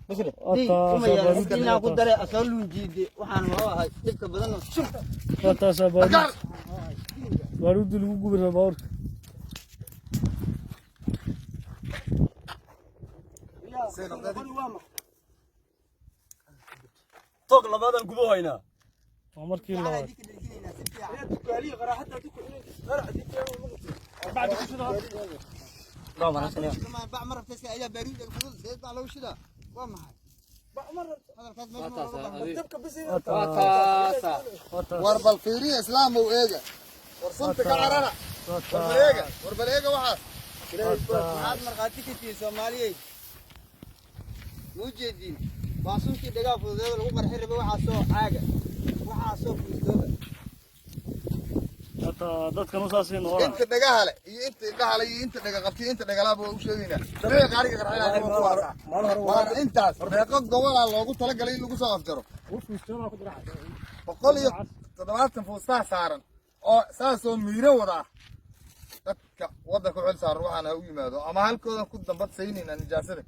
Waa ku dare asoo luunjiide waxaan muxuu ahay dhibka badan oo shub. Taasaa baaruud, baaruuddii lagu gubi rabaa baabuurka. Toog labaadaan gubo haynaa. Waa markii labaad. War bal fiiriya, islaamow, eega. War sunta ka carara. War bal eega, war bal eega waxaas. Maxaad markhaati ka tihiin, Soomaaliyey? Muu jeediin? Waa suntii dhagaa fududeeda lagu qarxi rabay. Waxaasoo caaga, waxaasoo fuustooba. Hataa dadkan saasay noqonaa. Inta dhagaha le iyo inta indhaha le iyo inta dhaga qabtay, inta dhagalaaba waa u sheegaynaa. Wixii qaariga qarxinaya waa kuwaasa. Waar intaas meeqo gobolaa loogu talagalay in lagu soo afjaro? 170 fuustaa saaran oo saasoo miiro wada ah. Dadka waddanka u xil saaran waxaan ha u yimaado ama halkoodan ku dambad saynaynaa nijaasada.